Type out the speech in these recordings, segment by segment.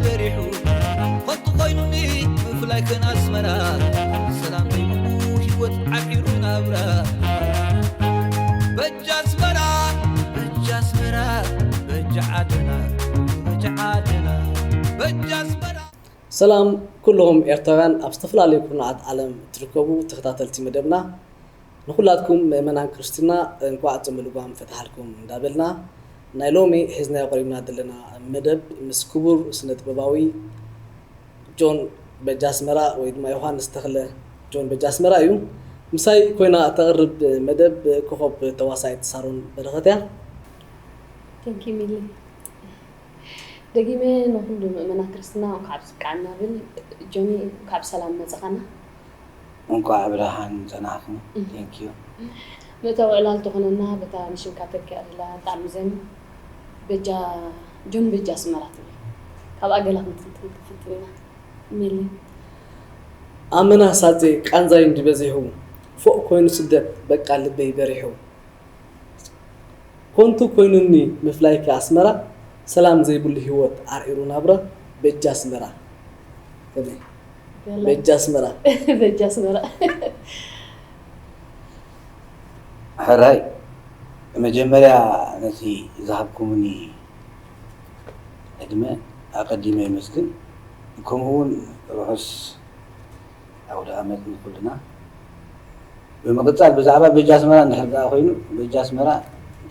ፈሪሑ ኸንቱ ኮይኑኒ ምፍላይ ከን ኣስመራ ሰላም ዘይብሉ ህይወት ዓቂሩ ናብራ በጃ ኣስመራ በጃ ኣስመራ በጃ ዓድና በጃ ዓድና በጃ ኣስመራ ሰላም ኩልኹም ኤርትራውያን ኣብ ዝተፈላለዩ ኩርናዓት ዓለም እትርከቡ ተኸታተልቲ መደብና ንኹላትኩም ምእመናን ክርስትና እንኳዕ ጽምእ ልጓም ፈታሓልኩም እንዳበልና ናይ ሎሚ ሒዝናዮ ቀሪብና ዘለና መደብ ምስ ክቡር ስነ ጥበባዊ ጆን በጃ ኣስመራ ወይ ድማ ዮሃንስ ተኽለ ጆን በጃ ኣስመራ እዩ። ምሳይ ኮይና እተቕርብ መደብ ኮኸብ ተዋሳኢት ሳሮን በረኸት እያ። Thank you ሚሊ። ደጊመ ንኹሉ ምእመናን ክርስትና እንኳዕ ብዝብቃዕና ብል። ጆኒ እንኳዕ ብሰላም መጻኻና። እንኳዕ ብደሓን ጸናሕኩም። Thank you። መእተዊ ዕላል ትኾነና በታ ንሽምካ ተኪኣ ዘላ ብጣዕሚ ዘም በጃ ጆን በጃ ኣስመራ ትብል ካብኣ ገለ ክንትንትን ክንፍትን ኢና። ሚሊ። ኣመና ሳልተይ ቃንዛይ እንዲ በዚሑ ፎእ ኮይኑ ስደት በቃ ልበይ በሪሑ ኮንቱ ኮይኑኒ ምፍላይኪ ኣስመራ ሰላም ዘይብሉ ሂወት ዓርዒሩ ናብራ በጃ ኣስመራ ከመይ በጃ ኣስመራ በጃ ኣስመራ ሕራይ መጀመርያ ነቲ ዝሃብኩምኒ ዕድመ ኣቐዲመ የመስግን። ከምኡ እውን ርሑስ ኣውደ ዓመት ንኩልና። ብምቕጻል ብዛዕባ በጃ ኣስመራ እንድሕር ደኣ ኮይኑ በጃ ኣስመራ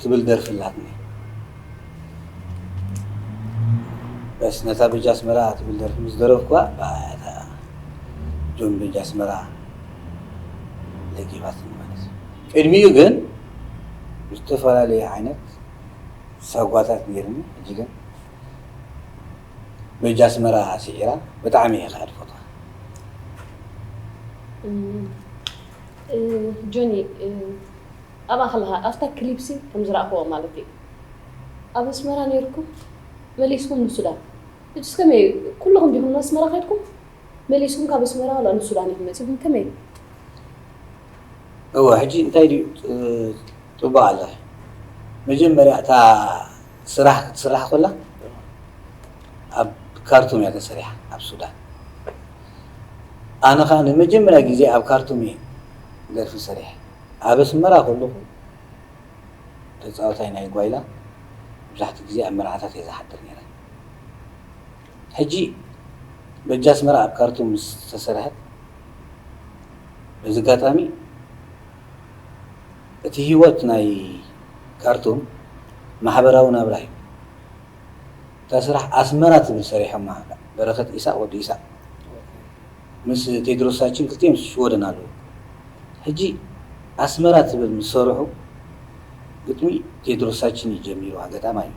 ትብል ደርፊ ኣላትኒ። በስ ነታ በጃ ኣስመራ ትብል ደርፊ ምስ ደረፍኩዋ እታ ጆን በጃ ኣስመራ ለጊባትኒ ማለት እዩ። ቅድሚኡ ግን ዝተፈላለየ ዓይነት ሳጓታት ነይርኒ። ሕጂ ግን በጃ ኣስመራ ስዒራ ብጣዕሚ እየ ከዓ ዝፈትዋ። ጆኒ ኣብኣ ከለኻ ኣብታ ክሊፕሲ ከም ዝረእኽዎ ማለት እዩ ኣብ ኣስመራ ነይርኩም መሊስኩም ንሱዳን እጅስ ከመይ ኩልኹም ዲኹም ንኣስመራ ከድኩም መሊስኩም ካብ ኣስመራ ዋላ ንሱዳን ኢኹም መፂኹም ከመይ እወ ሕጂ እንታይ ድዩ ፅቡቅ ኣለ መጀመርያ እታ ስራሕ ክትስራሕ ኮላ ኣብ ካርቱም እያ ተሰሪሓ ኣብ ሱዳን ኣነ ከዓ ንመጀመርያ ግዜ ኣብ ካርቱም እየ ደርፊ ሰሪሐ ኣብ ኣስመራ ከለኩ ተፃዋታይ ናይ ጓይላ መብዛሕትኡ ግዜ ኣብ መርዓታት እየ ዝሓድር ነይረ ሕጂ በጃ ኣስመራ ኣብ ካርቱም ምስ ተሰርሐት በዚ ኣጋጣሚ እቲ ህይወት ናይ ካርቱም ማሕበራዊ ናብራ እዩ እታ ስራሕ ኣስመራ ትብል ሰሪሖማ በረኸት ኢሳቅ ወዲ ኢሳቅ ምስ ቴድሮስ ሳችን ክልቲኦም ሽወደን ኣለዉ ሕጂ ኣስመራ ትብል ምስ ሰርሑ ግጥሚ ቴድሮስ ሳችን እዩ ጀሚሩ ኣጋጣማ እዩ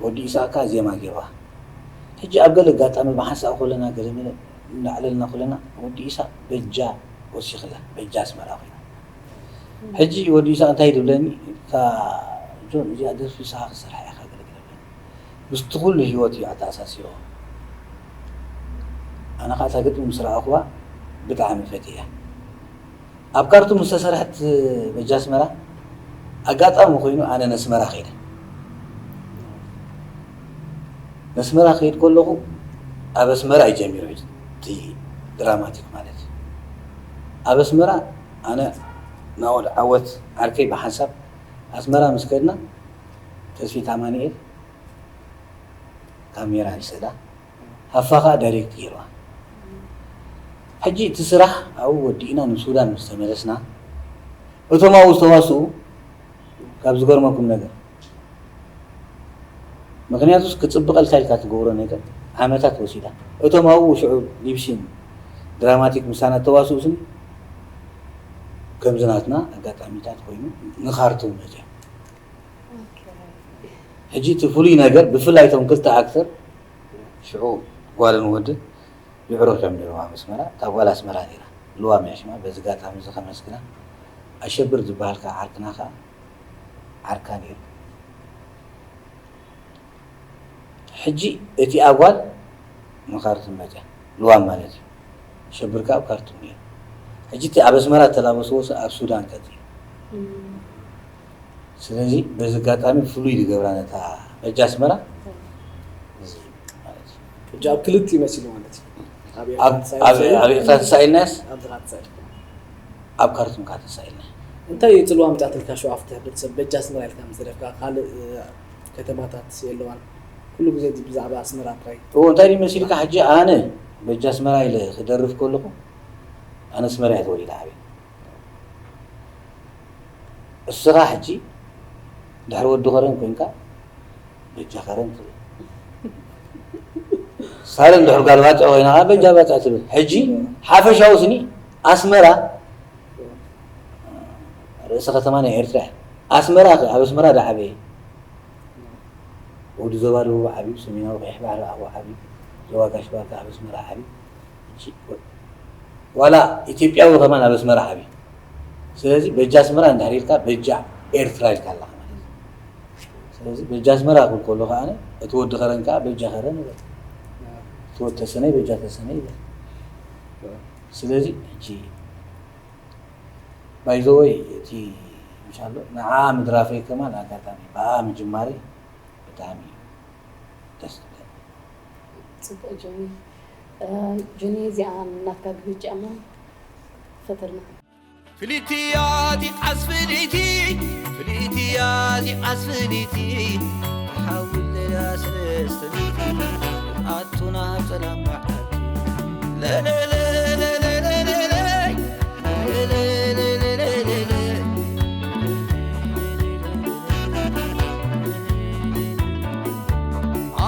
ወዲ ኢሳቅ ከዓ ዜማ ገይርዋ ሕጂ ኣብ ገለ ኣጋጣሚ ብሓንሳእ ከለና ገለ ገለ እንዳዕለልና ከለና ወዲ ኢሳቅ በጃ ወሲኽላ በጃ ኣስመራ ኮይና ሕጂ ወዲ ኢሳቅ እንታይ ድብለኒ እታ ጆን እዚኣ ደርፊ ንስኻ ክትሰርሓ ኢኻ ገለ ገለ ብለኒ ምስቲ ኩሉ ህይወት እዩ ኣተኣሳሲሮ ኣነ ከዓ እታ ግጥሚ ምስ ረኣኽዋ ብጣዕሚ ፈትያ ኣብ ካርቱም ዝተሰርሐት በጃ ኣስመራ ኣጋጣሚ ኮይኑ ኣነ ነስመራ ከይደ ነስመራ ከይድ ከለኹ ኣብ ኣስመራ እዩ ጀሚሩ እቲ ድራማቲክ ማለት እዩ ኣብ ኣስመራ ኣነ ናወድ ዓወት ዓርከይ ብሓንሳብ ኣስመራ ምስ ከድና ተስፊት ኣማንኤል ካሜራ ይስእላ ሃፋ ከዓ ዳይሬክት ገይርዋ ሕጂ እቲ ስራሕ ኣብኡ ወዲእና ንሱዳን ምስ ተመለስና እቶም ኣብኡ ዝተዋስኡ ካብ ዝገርመኩም ነገር ምክንያቱስ ክፅብቐልካ ኢልካ ትገብሮ ነገር ዓመታት ወሲዳ እቶም ኣብኡ ሽዑ ሊብሲን ድራማቲክ ምሳና ተዋስኡ ስኒ ከምዚ ናትና ኣጋጣሚታት ኮይኑ ንካርቱም መፅዮም ሕጂ እቲ ፍሉይ ነገር ብፍላይ እቶም ክልተ ኣክተር ሽዑ ጓልን ወድን ይዕሩኽ እዮም ነይሮም ኣብ ኣስመራ እታ ጓል ኣስመራ ነይራ ልዋም እያ ሽማ በዚ ጋጣሚ እዚ ከመስግና ኣሸብር ዝበሃል ከዓ ዓርክና ከዓ ዓርካ ነይሩ ሕጂ እቲኣ ጓል ንካርቱም መፅያ ልዋም ማለት እዩ ኣሸብር ከዓ ኣብ ካርቱም ነይሩ ሕጂ እቲ ኣብ ኣስመራ እተላበስዎ ኣብ ሱዳን ቀፂሉ ስለዚ በዚ ኣጋጣሚ ፍሉይ ዝገብራ ነታ በጃ ኣስመራ እዚ ሕጂ ኣብ ክልቲኡ መሲሉ ማለት እዩ። ኣብ ኤርትራ ኣብ ተሳኢሉ ኣብ ዘሎ፣ ኣብ ኤርትራ ተሳኢልናስ ኣብ ድኻ ተሳኢሉ። ኣብ ካርቱም ካ ተሳኢልና። እንታይ እዩ ጽልዋ ኣምጺኣትልካ ሽዑ ኣብቲ ሕብረተሰብ በጃ ኣስመራ ኢልካ ምስ ደረፍካ ካልእ እ፣ ከተማታት የለዋን። ኩሉ ግዜ እዚ ብዛዕባ ኣስመራ ጥራይ። እዎ እንታይ ድዩ መሲልካ ሕጂ ኣነ በጃ ኣስመራ ኢለ ክደርፍ ከለኹ ኣነ ኣስመራ እየ ተወሊደ ዓብየ። እስኻ ሕጂ ድሕሪ ወዲ ከረን ኮንካ በጃ ከረን ትብል። ሳለን ድሕሪ ጓል ባጽዕ ኮይና ከዓ በጃ ባጽዕ ትብል። ሕጂ ሓፈሻዊ ስኒ ኣስመራ ርእሰ ከተማ ናይ ኤርትራ እያ። ኣስመራ ከ ኣብ ኣስመራ ዳዓበየ ወዲ ዞባ ደቡብ ዓብዩ፣ ሰሜናዊ ቀይሕ ባሕሪ ኣብኡ ዓብዩ፣ ዞባ ጋሽ ባርካ ኣብ ኣስመራ ዓብዩ። ሕጂ ዋላ ኢትዮጵያዊ ከማን ኣብ ኣስመራ ዓብዩ። ስለዚ በጃ ኣስመራ እንድሕር ኢልካ በጃ ኤርትራ ኢልካ ኣለኻ ማለት እዩ። ስለዚ በጃ ኣስመራ ክብል ከሎ ከዓ እቲ ወዲ ከረን ከዓ በጃ ከረን ይበል። እቲ ወዲ ተሰነይ በጃ ተሰነይ ይበል። ስለዚ ሕጂ ባይዘወይ እቲ ምሻሎ ንዓ ምድራፈይ ከማን ኣጋጣሚ ብኣ ምጅማረይ ብጣዕሚ እዩ ደስ ዝብለኒ። ፅቡቅ ጆኒ። እ፣ ጆኒ እዚኣ ናትካ ግብጭ እሞ ፈተልና። ፍልይቲ እያ እዚኣስ ፍልይቲ፣ ፍልይቲ እያ እዚኣስ ፍልይቲ፣ ሓውለላ ሰለስተ ሚእቲ፣ ኣቱና ኣብ ጸላም መዓልቲ። ለለለለለለለይ፣ ለለለለለለለይ።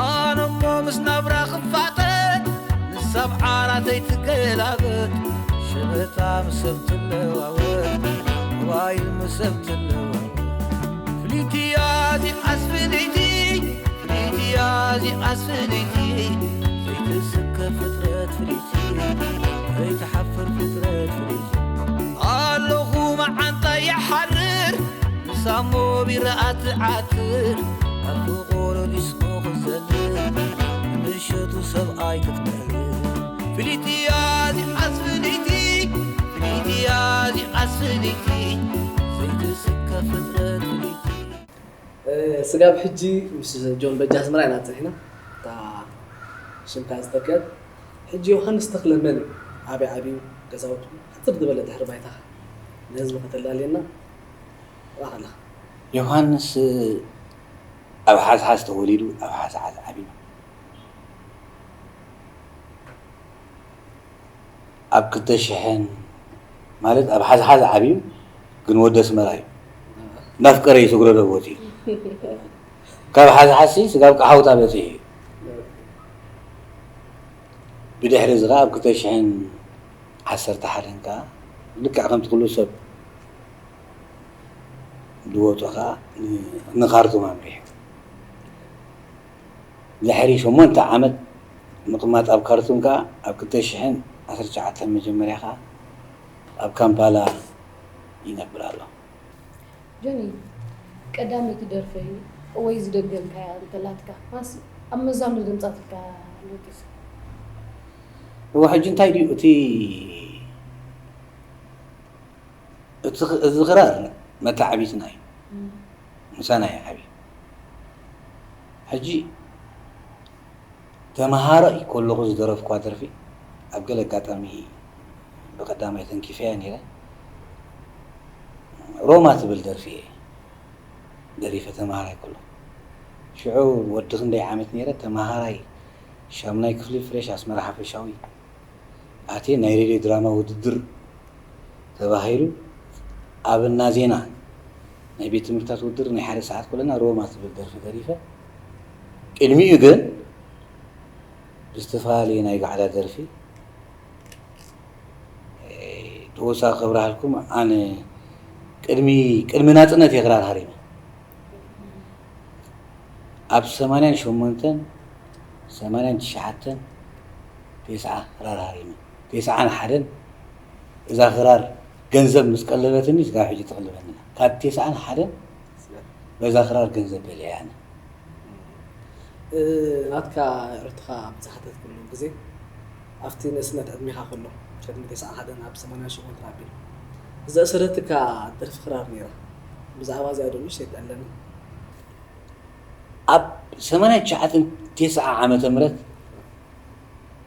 ኣነ እሞ ምስ ናብራ ክፋጠጥ፣ ንሳ ኣብ ዓራተይ ትገላበጥ። ሸበታ ምስ ሰብ ትለዋወጥ፣ ሞባይል ምስ ሰብ ትለዋወጥ። ፍልይቲ እያ እዚኣስ ፍልይቲ፣ ፍልይቲ እያ እዚኣስ ፍልይቲ፣ ዘይትስከፍ ፍጥረት ፍልይቲ፣ ዘይትሓፍር ፍጥረት ፍልይቲ። ኣለኹ መዓንጣ ይሓርር፣ ንሳሞ ቢራ ኣትዓትር፣ ኣብ ፍቑር ዲስኮ ክዘልል፣ ንምሸቱ ሰብኣይ ክትምዕብል። ፍልይቲ እያ እዚኣስ ፍልይቲ፣ ፍልይቲ እያ እዚኣስ ፍልይቲ፣ ዘይትስከፍ ፍጥረት ፍልይቲ። እ፣ ስጋብ ሕጂ ምስ ጆን በጃ ኣስመራ ኢና ጸኒሕና። እታ ሽምካ ዝተክአት። ሕጂ ዮሃንስ ተኽለ መን እዩ? ኣበይ ዓብዩ? ገዛውቱ ሕጽር ዝበለ ድሕሪ ባይታኻ ንህዝቢ ከተላልየና እባኽህ ኣለኻ። ዮሃንስ ኣብ ሓዝሓዝ ተወሊዱ ኣብ ሓዝሓዝ ዓብዩ። ኣብ ክልተ ሽሕን ማለት ኣብ ሓዝሓዝ ዓብዩ ግን ወዲ ኣስመራ እዩ። እንዳፍቀረ እዩ ስግረዶ ወፂኡ። ካብ ሓዝሓዝሲ ስጋብ ቀሓውታ በፂሑ እዩ። ብድሕሪ እዚ ከዓ ኣብ ክልተ ሽሕን ዓሰርተ ሓደን ከዓ ልክዕ ከምቲ ኩሉ ሰብ ዝወፆ ከዓ ን-፣ ንካርቱም ኣምሪሑ። ድሕሪ ሸሞንተ ዓመት ምቕማጥ ኣብ ካርቱም ከዓ ኣብ ክልተ ሽሕን ዓሰርተ ትሽዓተን መጀመርያ ከዓ ኣብ ካምፓላ ይነብር ኣሎ። ጆኒ፣ ቀዳመይቲ ደርፈይ ወይ ዝደገምካያ እንተላትካ ማስ ኣብ መዛኑ ድምፃትልካ ነቂሱ። እወ ሕጂ እንታይ ድዩ እቲ እቲ ኽ-፣ እዚ ክራር መተዓቢትና እዩ። ምሳና እዩ ዓብዩ። ሕጂ ተምሃራይ ከለኹ ዝደረፍኳ ደርፊ ኣብ ገለ ኣጋጣሚ ብቐዳማይ ተንኪፈያ ነይረ። ሮማ ትብል ደርፊ እየ ደሪፈ ተምሃራይ ከለኹ። ሽዑ ወዲ ክንደይ ዓመት ነይረ፣ ተምሃራይ ሻሙናይ ክፍሊ ፍሬሽ ኣስመራ ሓፈሻዊ ኣትየ ናይ ሬድዮ ድራማ ውድድር ተባሂሉ ኣብ እና ዜና ናይ ቤት ትምህርትታት ውድድር ናይ ሓደ ሰዓት ከለና ሮማ ትብል ደርፊ ደሪፈ። ቅድሚኡ ግን ብዝተፈላለየ ናይ ጋዕላ ደርፊ፣ እ፣ ተወሳኺ ከብርሃልኩም፣ ኣነ ቅድሚ፣ ቅድሚ ናጽነት እየ ክራር ሃሪመ። ኣብ ሰማንያን ሸሞንተን፣ ሰማንያን ትሽዓተን፣ ቴስዓ ክራር ሃሪመ። ቴስዓን ሓደን እዛ ክራር ገንዘብ ምስ ቀለበትኒ ስጋብ ሕጂ ትቕልበኒ ኣላ። ካብ ቴስዓን ሓደን በዛ ክራር ገንዘብ በሊዐ ኣነ። እ፣ ናትካ ዕርትኻ ኣብ ዝሓተትኩሉ ግዜ፣ ኣብቲ ንእስነት ዕድሜኻ ከሎ፣ ቅድሚ ተስዓን ሓደን ኣብ ሰማንያን ሸሞንተን ኣቢሉ፣ ዘእሰረትካ ደርፊ ክራር ነይራ። ብዛዕባ እዚኣ ዶ ንእሽተይ ትዕለኒ? ኣብ ሰማንያን ትሽዓተን ቴስዓ ዓመተ ምህረት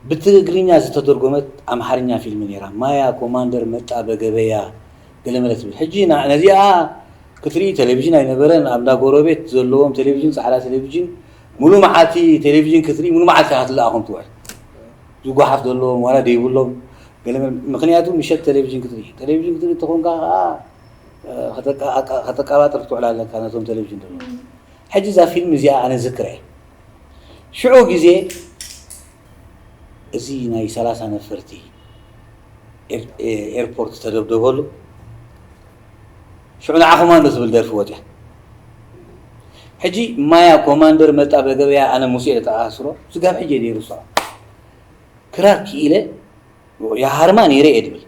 ብትግርኛ ዝተተርጎመት ኣምሓርኛ ፊልም ነይራ፣ ማያ ኮማንደር መጣ በገበያ ገለመለ ትብል። ሕጂ ና- ነዚኣ ክትርኢ ቴሌቪዥን ኣይነበረን። ኣብ እንዳ ጎረቤት ዘለዎም ቴሌቪዥን፣ ፃዕዳ ቴሌቪዥን፣ ሙሉ መዓልቲ ቴሌቪዥን ክትርኢ፣ ሙሉ መዓልቲ ኢኻ ትለኣኾም ትውዕል። ዝጓሓፍ ዘለዎም ዋላ ደይብሎም ገለመለ። ምኽንያቱ ምሸት ቴሌቪዥን ክትርኢ፣ ቴሌቪዥን ክትርኢ እንተኾንካ ከዓ ከተቃባጥር ትውዕል ኣለካ ነቶም ቴሌቪዥን ዘለዎም። ሕጂ እዛ ፊልም እዚኣ ኣነ ዝክረ ሽዑ ግዜ እዚ ናይ ሰላሳ ነፈርቲ ኤርፖርት ዝተደብደበሉ ሽዑ ንዓ ኮማንዶ ዝብል ደርፊ ወፅያ። ሕጂ ማያ ኮማንደር መጣ በገበያ ኣነ ሙሴ ተኣስሮ ስጋብ ሕጂ እየ ዘይርስዖ። ክራር ክኢለ ያሃርማ ነይረ እየ ድብል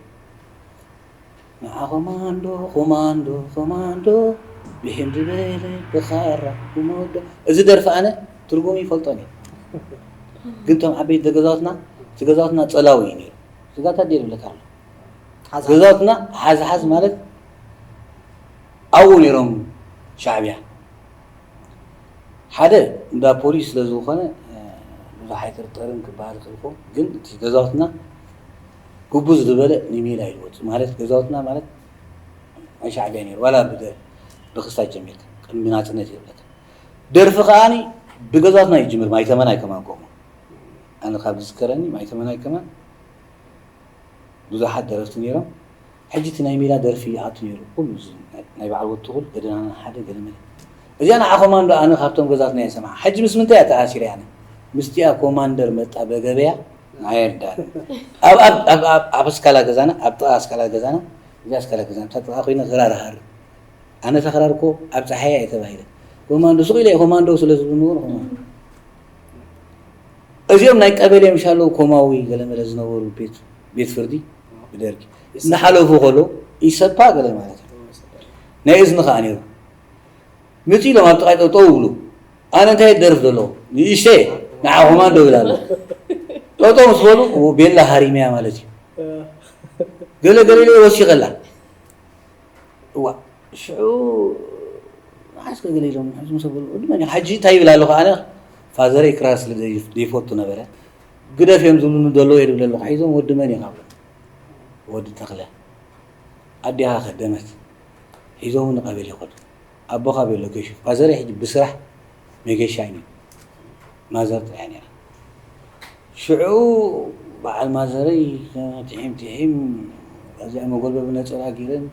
ንዓ ኮማንዶ ኮማንዶ ኮማንዶ ብሒም ዝበለ ብኻራ ይመወዶ። እዚ ደርፊ ኣነ ትርጉሙ ይፈልጦን እዩ። ግን እቶም ዓበይቲ ገዛውትና እቲ ገዛውትና ፀላዊ እዩ ነይሩ። ስጋታት ድየ ዝብለካ ኣሎ ሓዝሓዝ። ገዛውትና ሓዝሓዝ ማለት ኣብኡ ነይሮም ሻዕብያ ሓደ እንዳ ፖሊስ ስለ ዝኾነ ብዙሕ ኣይጥርጠርን ክበሃል ክልኮ ግን እቲ ገዛውትና ግቡዝ ዝበለ ንሜዳ ይልወጥ ማለት ገዛውትና ማለት ናይ ሻዕብያ ነይሩ ዋላ ብደ ብክስታይ ጀሚርካ ቅድሚ ናፅነት ይብለካ ደርፊ ከዓኒ ብገዛውትና ይጅምር ማይተመናይ ከማን ከምኡ ኣነ ካብ ዝዝከረኒ ማይተመናይ ከማን ብዙሓት ደረፍቲ ነይሮም። ሕጂ እቲ ናይ ሜዳ ደርፊ ይኣቱ ነይሩ። ኩሉ እዚ ናይ በዓል ወትኹል ገደናና ሓደ ገለመለ። እዚኣ ንዓ ኮማንዶ ኣነ ካብቶም ገዛትና እየ ሰምዓ። ሕጂ ምስ ምንታይ እያ ተኣሲረ ኣነ? ምስቲኣ ኮማንደር መጣ በገበያ ንዓይ ኣይርድኣኒ። ኣብ ኣብ ኣብ ኣብ ኣብ ኣስካላ ገዛና ኣብ ጥቓ ኣስካላ ገዛና እዚ ኣስካላ ገዛና እታ ጥቓ ኮይነ ክራር ሃር ኣነ ተኽራር እኮ ኣብ ፀሓያ እየ ተባሂለ ኮማንዶ ሱቕ ኢለ እየ ኮማንዶ ስለ ዝብሉ ንብሩ ኮማንዶ እዚኦም ናይ ቀበሌ ምሻለው ኮማዊ ገለመለ ዝነበሩ ቤት ቤት ፍርዲ ብደርጊ እናሓለፉ ከሎ ኢሰፓ ገለ ማለት እዩ ናይ እዝኒ ከዓ ነይሩ ምፅ ኢሎም ኣብ ጥቓይ ጠጠው ይብሉ ኣነ እንታይ ደርፍ ዘለኹ ንእሽተ ንዓ ኮማንዶ ይብል ኣሎ ጠጠው ምስ በሉ ቤላ ሃሪመያ ማለት እዩ ገለ ገለ ኢለ ወሲኸላ እዋ ሽዑ መዓስ ከ ገለ ኢሎም ሕዚ ምስ በሉ ወዲ መን እዩ? ሕጂ እንታይ ይብል ኣለኹ ኣነ ፋዘረይ ክራር ስለ ዘይፈቱ ነበረ ግደፍ እዮም ዝብሉኒ ዘለዉ እየ ዝብል ኣለኹ ሒዞም ወዲ መን እዩ ካብሎ ወዲ ተኽለ ኣዴኻ ከደመት ሒዞም ንቐበል ይኸዱ ኣቦኻ ቤሎ ገሹ ፋዘረይ ሕጂ ብስራሕ መገሻ እዩ ማዘር ጥራይ ነይራ ሽዑ በዓል ማዘረይ ትሒም ትሒም እዚኣ መጎልበቢ ነፀላ ገይረን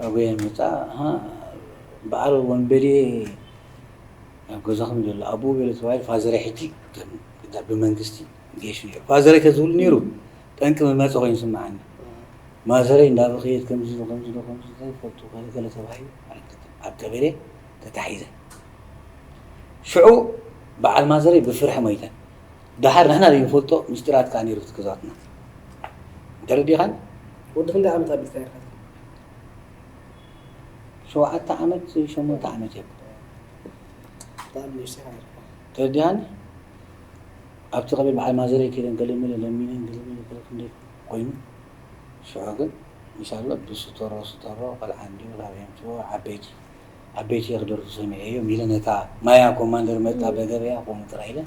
ኣጎየ መፃ በዓል ወንበዴ ኣብ ገዛኹም ዘሎ ኣቦ ቤሎ ተባሂሉ ፋዘረይ ሕጂ ብመንግስቲ ጌሹ ነይሩ ፋዘረይ ተዝብሉ ነይሩ ጠንቂ መመፀ ኮይኑ ስምዓኒ ማዘረይ እንዳበኸየት ከምዚ ዶ ከምዚ ዶ ከምዚ ዘይፈልጡ ገለ ገለ ተባሂሉ ኣብ ቀበሌ ተታሒዘ ሽዑ በዓል ማዘረይ ብፍርሒ ሞይተን ደሓር ንሕና ዘይንፈልጦ ምስጢራት ከዓ ነይሩ እቲ ገዛትና ተረዲኻን ወዲ ክንደይ ዓመት ኣቢልካ ነርካ ሸውዓተ ዓመት ሸሞንተ ዓመት እዮም ብጣዕሚ ንእሽተይ ነርካ ተረዲኻን ኣብቲ ቀበሌ በዓል ማዘረይ ከይደን ገለመለ ለሚነን ገለመለ ገለ ክንደይ ኮይኑ ሽዑ ግን ኢንሻላህ ብስቶሮ ስቶሮ ቆልዓ እንድዩ ካብ የምፅዎ ዓበይቲ ዓበይቲ እየ ክደርፉ ሰሚዐዮም ኢለ ነታ ማያ ኮማንደር መጣ በገበያ ከምኡ ጥራይ ኢለ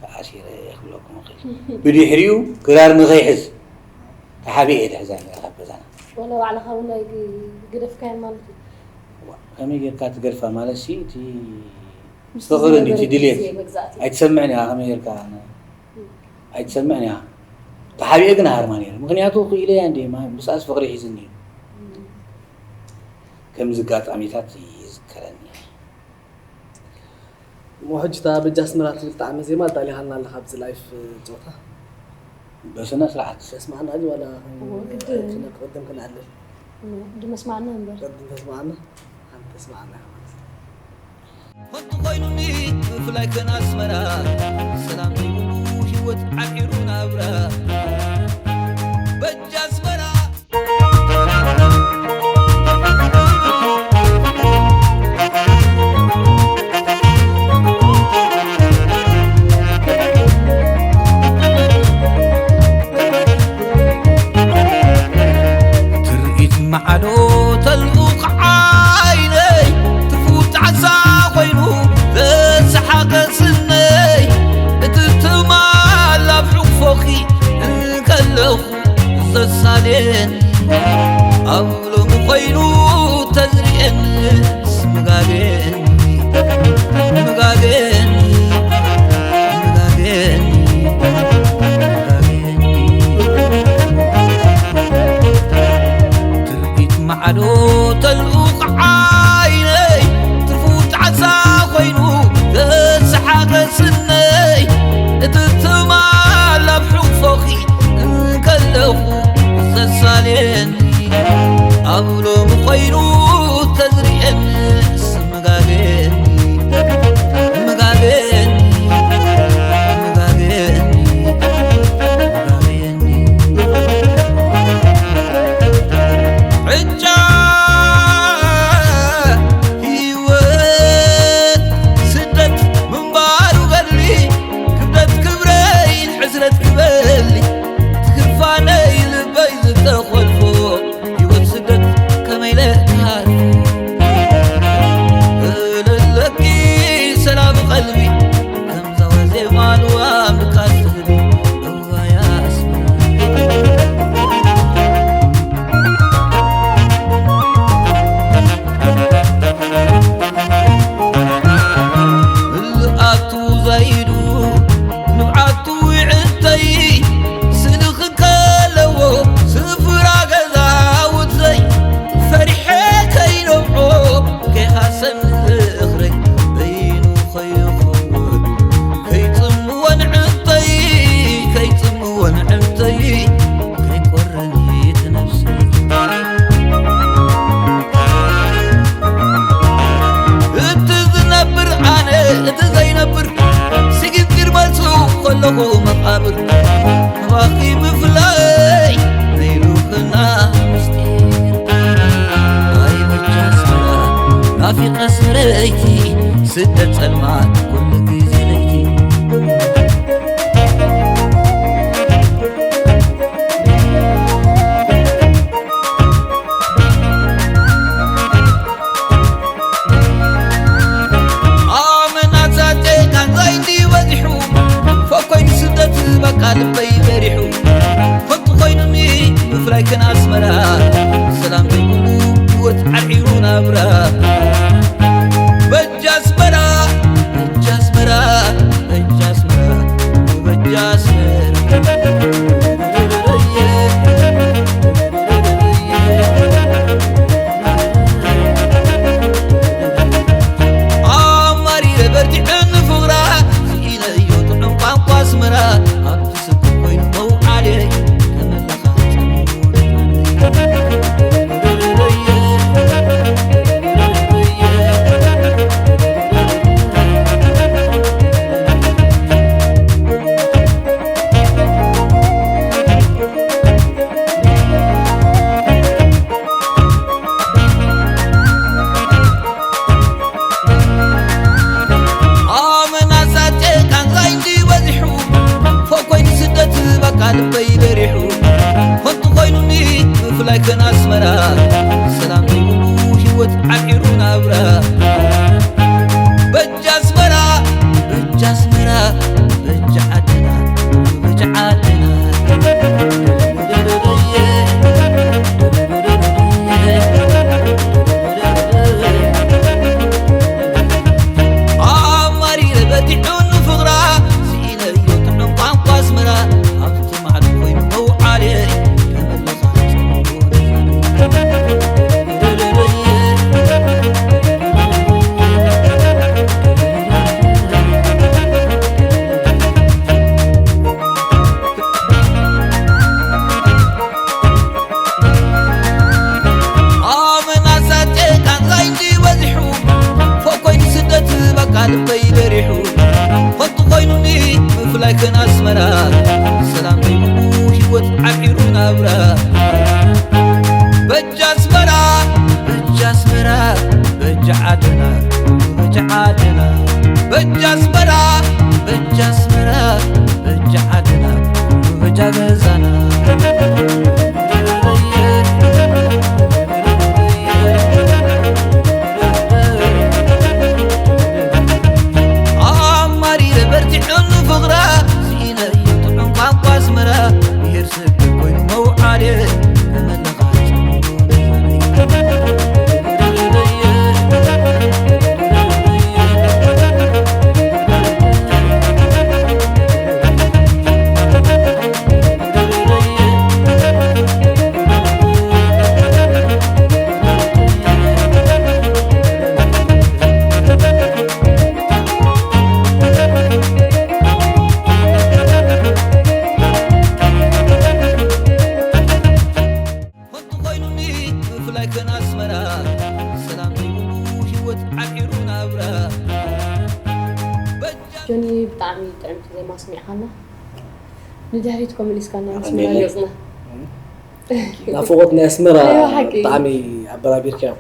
ተኣሲረ እየ ክብለኩም እኽእል ብድሕሪኡ ክራር ንኸይሕዝ ተሓቢአ እየ ዝሕዛ ነይረ ካብ ገዛና ወላ ባዕልኻ እውን ኣይግደፍካያን ማለት እዩ ከመይ ጌርካ ትገድፋ ማለት ሲ እቲ ፍቕሪ እንዲ እቲ ድልየት ኣይትሰምዕን ኢኻ ከመይ ጌርካ ኣይትሰምዕን ኢኻ ተሓቢአ ግን ሃርማ ነይረ ምክንያቱ ክኢለ እያ እንዲ ምስኣስ ፍቕሪ ሒዝኒ እዩ ከምዚ ኣጋጣሚታት ይዝከረኒ እሞ ሕጂ እታ በጃ ኣስመራ ትብል ጣዕመ ዜማ ኣዳሊኻልና ኣለኻ ኣብዚ ላይፍ ጾታ በስነ ስርዓት ተስማዕና እዚ ዋላ እዎ፣ ግድን። ክነ- ቅድም ክነዕልል ድመስማዕና እምበር ቅድም ተስማዕና ሓንቲ ተስማዕና ኢኻ ማለት እዩ። ሆንቱ ኮይኑኒ ብፍላይ ከን ኣስመራ ሰላም ዘይብሉ ህይወት ዓቢሩ ናብራ በጃ ኣስመራ ትርኢት መዓዶ ተልኡኽ ዓይነይ ትፉት ዓሳ ኮይኑ ዘሰሓቐ ስነይ ተሳልየኒ ኣብ ሎሚ ኮይኑ ተዝርእየንስ ምጋግየኒ፣ ምጋግየኒ፣ ምጋግየኒ፣ ምጋግየኒ። ትርኢት ማዕዶ ተልኡኽ ዓይነይ ትርፉ ጣዕሳ ኮይኑ ተሰሓቐ ስነይ እቲ ትማል ኣብ ሕቑፎኺ እንከለኹ ዘሳልየኒ ኣብ ሎሚ ኮይኑ ተዝርእየንስ ምጋግየኒ፣ ምጋግየኒ፣ ምጋግየኒ፣ ምጋግየኒ። ዕጫ ህይወት ስደት ምንባሩ ገድሊ ክብደት ክብረይን ሕስረት ክበሊ ትኽርፋነይ ልበይ ዝተኾልፎ ህይወት ስደት ከመይ ለካት እልለኪ ሰላም ቀልቢ ከምዛ ዋዜማ ልዋም ድቃስ ትህቢ እዋያ ኣስመራ። ምልኣቱ ዘይዱ ንብዓቱ ይዕተይ ስልኺ ከለዎ ስፍራ ገዛውተይ ፈሪሐ ከይነብዖ ከይሃሰኒ ዝኽረይ በይኑ ከይኸውን ከይጽምወን ዕንተይ ከይጽምወን ዕንተይ ከይቆርኒት ነፍሰይ። እቲ ዝነብር ኣነ እቲ ዘይነብር ስግግር መልሱ ከለኹ መቓብር ንባኺ ምፍላይ ነይሉኽና ምስጢር ኣይበጃ ኣስመራ ናፊቐ ስረይቲ ስደት ጸልማት ኩሉ ግዜ ለይቲ። ኣመናሳቴ ካንዛይ እንዲ በዚሑ ፈኮይኑ ስደት በቃ ልበይ በሪሑ ፈቱ ኮይኑኒ ብፍላይ ከን ኣስመራ ሰላም ዘይብሉ ህይወት ዓርዒሩ ናብራ በጃ ኣስመራ በጃ ኣስመራ በጃ ኣስመራ በጃ ኣስመራ ኣማሪረ በርቲዐ ንፍቕራ ስኢነዮ ጥዑም ቋንቋ ኣስመራ ኣብቲ ስክር ኮይኑ መውዓልየ ከመለኻ ኣመናሳቴ ቃንዛይ እንዲ በዚሑ ፈኮይኒ ስደት በቃ ልበይ በሪሑ ፈንቱ ኮይኑኒ ብፍላይ ከን ኣስመራ ሰላም ዘይብሉ ህይወት ዓቂሩ ናብራ በጃ ኣስመራ በጃ ኣስመራ በጃ ዓድና በጃ ዓድና ኣማሪረ በቲዑ ንፍቕራ ስኢነዮ ጥዑም ቋንቋ ኣስመራ ኣብቲ ማዕዶ ኮይኑ መውዓልየ ከመለኻ ኣመናሳቴ ቃንዛይ እንዲ በዚሑ ፈኮይኒ ስደት በቃ ልበይ በሪሑ ፈቱ ኮይኑኒ ምፍላይ ከን ኣስመራ ሰላም ዘይብሉ ህይወት ዓቂሩ ናብራ በጃ ኣስመራ በጃ ኣስመራ በጃ ዓድና በጃ ዓድና በጃ ኣስመራ በጃ ኣስመራ በጃ ዓድና በጃ ገዛና ኣማሪረ በርቲዑ ንፍቕራ ስኢነዮ ጥዑም ስሚዕኻና ንድሕሪት ኮመሊስካና ኣቐንየለይ። ናፍቖት ናይ ኣስመራ ብጣዕሚ ኣበራቢርካዮ።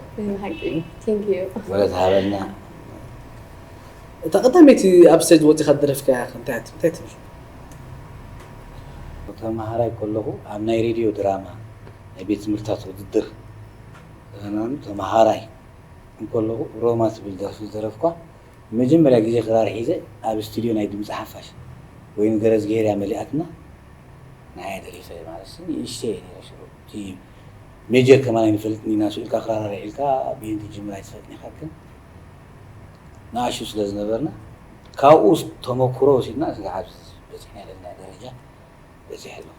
ሓቂ። Thank you። ወለት ሃበልና። እታ ቀዳመይቲ ኣብ ስቴጅ ወፂኻ ደረፍካያ እንታይ እንታይ ትብል? ተመሃራይ ከለኹ ኣብ ናይ ሬድዮ ድራማ ናይ ቤት ትምህርታት ውድድር ተመሃራይ እንከለኹ ሮማ ትብል ደርፊ ዝደረፍኳ መጀመርያ ግዜ ክራር ሒዘ ኣብ ስቱድዮ ናይ ድምፂ ሓፋሽ ወይኒ ገረዝግሄር እያ መሊኣትና ንዓየ ደሪፈ ማለት ሲ ንእሽተይ እየ ነይረ ሽዑ እቲ ሜጀር ከማን ኣይንፈልጥን ኢና ስኢልካ ክራር ኣልዒልካ ብየንቲ ጅምር ኣይትፈልጥን ኢኻ ግን ንኣሽቱ ስለ ዝነበርና ካብኡ ተመክሮ ወሲድና ስጋብ ኣብዚ በፂሕና ዘለና ደረጃ በፂሐ ኣለኹ።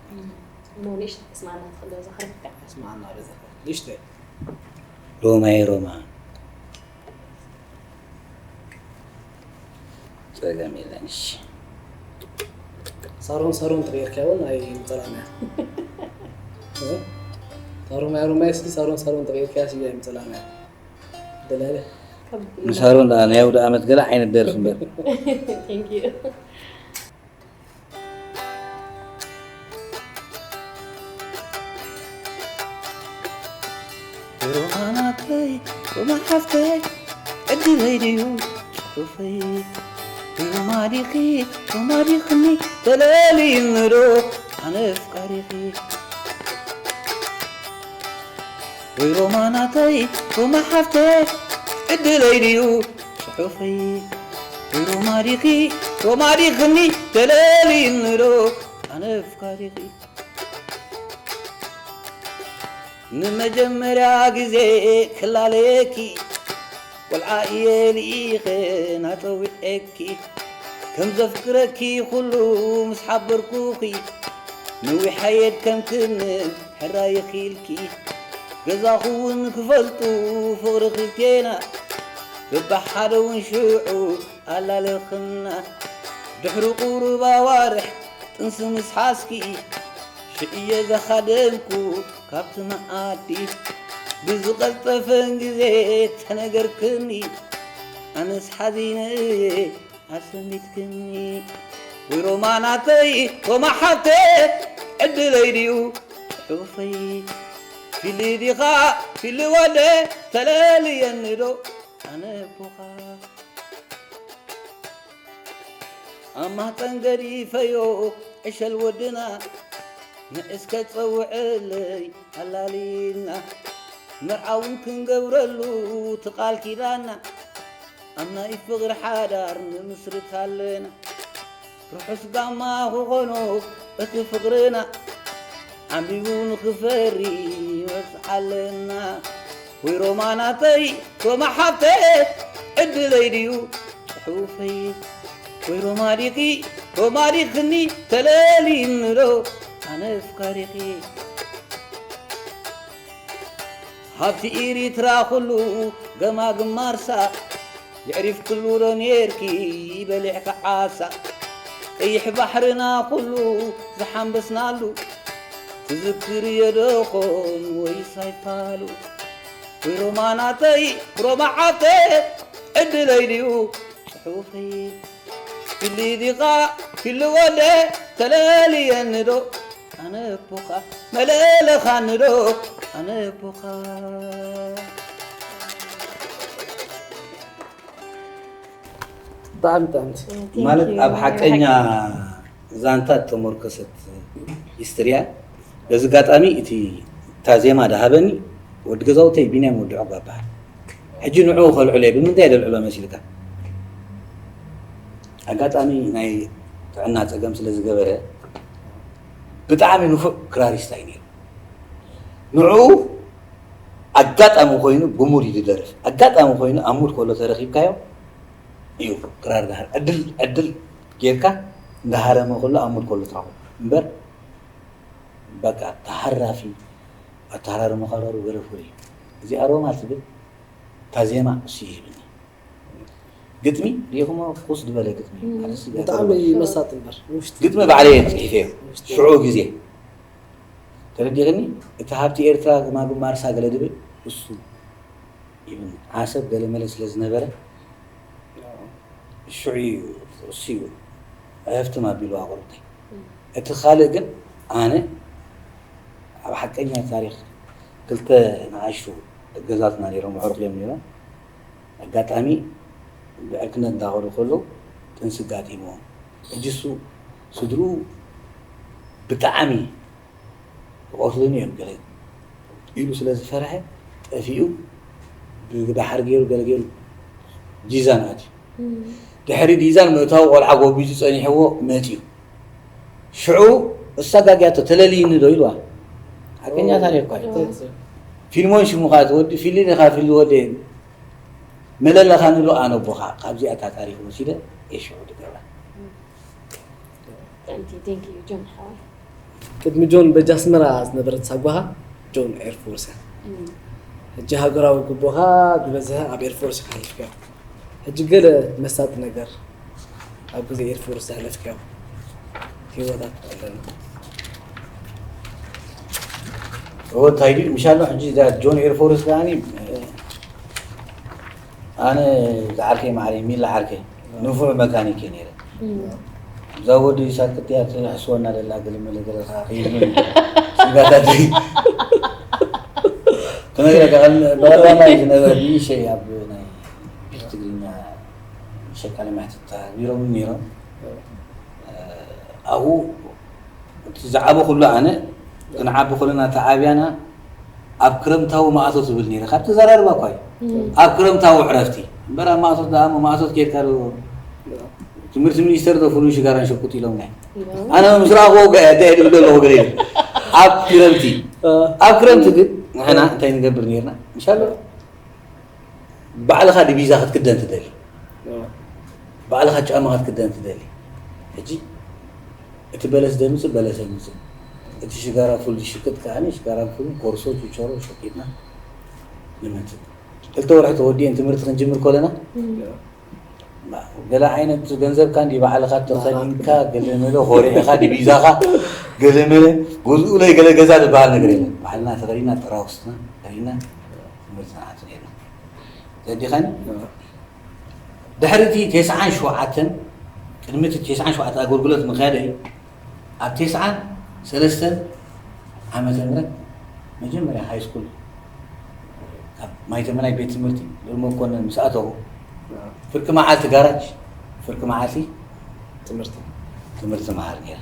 እሞ ንእሽተይ ተስማዕና ትኽእል ዶ እዛ ክረፍካ? ተስማዕና ዶ እዛ ንእሽተይ ሮማየ ሮማ ጸገም የለን። እሺ ሳሮን ሳሮን ተቐይርካ እውን ኣይምጸላእና። ሮማይ ሮማይ እስኪ ሳሮን ሳሮን ተቐይርካ ስያ ኣይምጸላእና። ደላለ ንሳሮን ደኣ ናይ ኣውደ ኣመት ገለ ዓይነት ደርፊ እምበር። Thank you። ሮማ ናተይ ሮማ ሓፍተይ ዕድለይ ድዩ ጽሑፈይ ሮማ ዲኺ ሮማ ዲኽኒ ተለልይኒ ዶ ኣነ ኣፍቃሪኺ ወይ ሮማ ናተይ ሮማ ሓፍተይ ዕድለይ ድዩ ጽሑፈይ ወይ ሮማ ዲኺ ሮማ ዲኽኒ ተለልይኒ ዶ ኣነ ኣፍቃሪኺ ንመጀመርያ ግዜ ክላለየኪ ቆልዓ እየ ልኢኸ ናጸዊዐኪ ከም ዘፍቅረኪ ኩሉ ምስ ሓበርኩኺ ነዊሕ ኣየድከምክን ሕራይ ኢኺ ኢልኪ ገዛኹ እውን ክፈልጡ ፍቕሪ ክልቴና በብሓደ እውን ሽዑ ኣላለኽና ድሕሪ ቁሩብ ኣዋርሕ ጥንሲ ምስ ሓዝኪ ሽዕየ ዘኻደምኩ ካብቲ መኣዲ ብዝቐልጠፈን ግዜ ተነገርክኒ ኣነስ ሓዚነ እየ ኣሰሚትክኒ ወይ ሮማ ናተይ ሮማ ሓብተ ዕድለይ ድዩ ጽሑፈይ ፊሊ ዲኻ ፊሊ ወደ ተለልየኒ ዶ ኣነ ኣቦኻ ኣብ ማህፀን ገዲፈዮ ዕሸል ወድና ንዕስከ ፀውዐለይ ኣላሊና መርዓውን ክንገብረሉ ትቃል ኪዳና ኣብ ናይ ፍቕሪ ሓዳር ንምስርት ኣለና ርሑስ ጋማ ክኾኖ እቲ ፍቕርና ዓምቢቡ ንኽፈሪ ይወፅዓለና ወይ ሮማ ናተይ ሮማ ሓብተ ዕድለይ ድዩ ጽሑፈይ ወይ ሮማ ዲኺ ሮማ ዲኽኒ ተለሊኒ ዶ ኣነ ኣፍካሪኺ ሃብቲ ኢሪትራ ኩሉ ገማግም ማርሳ የዕሪፍክሉ ዶ ኔርኪ በሊዕኪ ዓሳ ቀይሕ ባሕርና ኩሉ ዝሓንበስናሉ ትዝክርዮ ዶ ኾን ወይስ ኣይፋሉ ወይ ሮማ ናተይ ሮማ ዓብተ ዕድለይ ድዩ ጽሑፈይ ፊሊ ዲኻ ፊሊ ወደ ተለልየኒ ዶ ኣነ ኣቦኻ መለለኻኒ ዶ ኣነ ኣቦኻ ብጣዕሚ ጥዕምቲ ማለት ኣብ ሓቀኛ ዛንታ ተመርኮሰት ሂስትርያ በዚ ኣጋጣሚ እቲ እታ ዜማ ዝሃበኒ ወዲ ገዛውተይ ቢንያም ወዲ ዑቕባ ይበሃል ሕጂ ንዕኡ ከልዕሎ እየ ብምንታይ ደልዕሎ መሲልካ ኣጋጣሚ ናይ ጥዕና ፀገም ስለ ዝገበረ ብጣዕሚ ንፉዕ ክራሪስታ እዩ ነይሩ ንዕኡ ኣጋጣሚ ኮይኑ ብሙድ እዩ ዝደርፍ ኣጋጣሚ ኮይኑ ኣብ ሙድ ከሎ ተረኺብካዮ እዩ ክራር ዳሃር ዕድል ዕድል ጌርካ እንዳሃረመ ከሎ ኣብ ሙድ ከሎ ትረኽቦ እምበር በቃ ተሃራፊ ኣተሃራርመ ከረሩ ገለ ፍሉይ እዩ እዚኣ ሮማ ትብል እታ ዜማ እሱ ይህብኒ ግጥሚ ሪኢኹሞ ፍኹስ ዝበለ ግጥሚ ማለት ሲ- ብጣዕሚ መሳጥ እምበር ውሽጢ ግጥሚ ባዕለየ ፅሒፈዮ ሽዑ ግዜ ተረዲኽኒ እቲ ሃብቲ ኤርትራ ግማግም ማርሳ ገለ ድብል እሱ ይብል ዓሰብ ገለ መለ ስለ ዝነበረ ሽዑ እዩ እሱ እዩ ዕረፍትም ኣቢሉ ኣቑርብተይ። እቲ ካልእ ግን ኣነ ኣብ ሓቀኛ ታሪኽ ክልተ ንኣሽቱ ገዛትና ነይሮም፣ ኣዕሩኽ እዮም ነይሮም። ኣጋጣሚ ብዕርክነት እንዳኸዱ ከለዉ ጥንሲ ኣጋጢምዎም። ሕጂ እሱ ስድርኡ ብጣዕሚ ክቐትሉኒ እዮም ገለ ኢሉ ስለ ዝፈርሐ ጠፊኡ ብድሓር ገይሩ ገለ ገይሩ ዲዛን ኣትዩ። ድሕሪ ዲዛን ምእታው ቆልዓ ጎቢዙ ጸኒሕዎ መጺኡ። ሽዑ እሳ ጋግያቶ ተለልይኒ ዶ ኢልዋ። ሓቀኛ ታሪኽ እኳ እዩ። ፊልሞን ሽሙ ኸኣ ትወዲ ፊልም ኢኻ ፊልም ወደ መለለኻ ንሉ ኣነ ኣቦኻ ካብዚኣ እታ ታሪኽ ወሲደ እየ ሽዑ ድገብራ። ጥዕምቲ ቴንክ ዩ ጆን ሓወይ። ቅድሚ ጆን በጃ ኣስመራ ዝነበረት ሳጓኻ ጆን ኤርፎርስ እያ። ሕጂ ሃገራዊ ግቦኻ ብበዝሒ ኣብ ኤርፎርስ ኢኻ ሓሊፍካዮ። ሕጂ ገለ መሳጢ ነገር ኣብ ግዜ ኤርፎርስ ዘሕለፍካዮ ህይወታት ኣለና። እወ እንታይ ድዩ ምሻሎ ሕጂ እዛ ጆን ኤርፎርስ ከዓኒ ኣነ ዝዓርከይ ማዕረይ ሚላ ዓርከይ ንፉዕ መካኒክ እየ ነይረ። እዛ ወዲ ሳክት እያ ትሕስወና ደላ ገለ መለ ገለ ከዓ ከይብል ስጋታት እዩ። ክነግረካ ከል በቐዳማይ ዝነበርኒ ሸይ ኣብ ናይ ቤት ትግርኛ ሸቃሊ ማሕትት ተሃቢሮም ነይሮም። ኣብኡ እቲ ዝዓበኹሉ ኣነ ክንዓቢ ከለና እቲ ዓብያና ኣብ ክረምታዊ ማእቶ ትብል ነይረ ካብ ተዘራርባ እኳ እዩ ኣብ ክረምታዊ ዕረፍቲ እምበር ኣብ ማእቶት ደኣ ማእቶት ከይድካ ዶ ትምህርቲ ሚኒስተር ዶ ፍሉይ ሽጋራን ሸቁጥ ኢሎምና ኣነ ምስ ረኣኽዎ እንታይ ድብል ኣለኹ ገለ ኢለ ኣብ ክረምቲ ኣብ ክረምቲ ግን ንሕና እንታይ ንገብር ነርና ምሻሎ ባዕልኻ ዲቪዛ ክትክደን ትደሊ ባዕልኻ ጫማ ክትክደን ትደሊ ሕጂ እቲ በለስ ደምፅእ በለስ ኣይምፅእ እቲ ሽጋራ ፉል ዝሽቅጥ ከዓኒ ሽጋራ ፉል ኮርሶ ችቸሮ ሸቂጥና ንምንትእ ክልተ ወርሒ ተወዲአን ትምህርቲ ክንጅምር ከለና ገለ ዓይነት ገንዘብካ እንዲ ባዕልካ ተኸዲንካ ገለመለ ኮሪዕካ ዲቪዛኻ ገለመለ ገዝኡ ለይ ገለ ገዛ ዝበሃል ነገር የለን ባዕልና ተኸዲና ጥራውስትና ከዲና ትምህርቲ ንዓቱ ነርና ዘዲኻኒ ድሕሪ እቲ ተስዓን ሸውዓተን ቅድሚ እቲ ተስዓን ሸውዓተ ኣገልግሎት ምኽያደይ ኣብ ተስዓን ሰለስተን ዓመተ ምህረት መጀመርያ ሃይ ስኩል ካብ ማይተመናይ ቤት ትምህርቲ ልእሊ መኮነን ምስ ኣተኹ ፍርቂ መዓልቲ ጋራጅ ፍርቂ መዓልቲ ትምህርቲ ትምህርቲ መሃር ነይረ